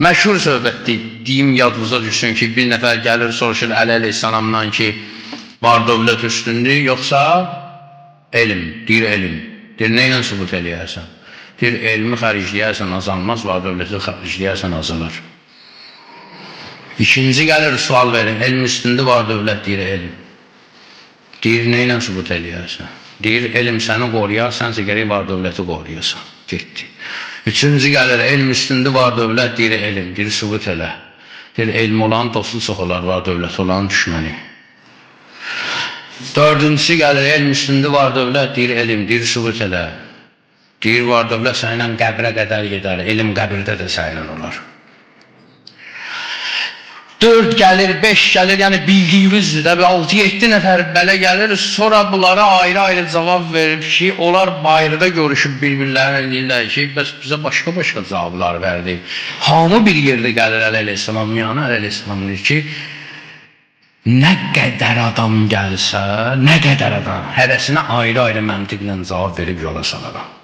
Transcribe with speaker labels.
Speaker 1: Məşhur söhbətdir, deyim yadınıza düşsün ki, bir nəfər gəlir, soruşur Əli əleyhissalamdan ki, var dövlət üstündür, yoxsa elm, deyir elm. Deyir, nə ilə sübut eləyərsən? Deyir, elmi xərcləyərsən azalmaz, var dövləti xərcləyərsən azalar. İkinci gəlir, sual verir, elm üstündür, var dövlət, deyir elm. Deyir, nə ilə sübut eləyərsən? Deyir, elm səni qoruyar, sənsə gərək var dövləti qoruyasan. Getdi. Üçüncü gəlir, elm üstündür, var dövlət, deyir elm, deyir, sübut elə. Deyir, elm olan dostu çox olar, var dövlət olan düşməni. Dördüncüsü gəlir, elm üstündür, var dövlət, deyir elm, deyir, sübut elə. Deyir, var dövlət səninlə qəbrə qədər gedər, elm qəbirdə də səninlə olar. 4 gəlir, 5 gəlir, yəni bildiyimizdir də, 6-7 nəfər belə gəlir, sonra bunlara ayrı-ayrı cavab verib ki, onlar bayırda görüşüb bir-birlərinə deyirlər ki, bəs bizə başqa-başqa cavablar verdi. Hamı bir yerdə gəlir Əli əleyhissalamın yanına, Əli əleyhissalam deyir ki, nə qədər adam gəlsə, nə qədər adam, hərəsinə ayrı-ayrı məntiqlə cavab verib yola salaram.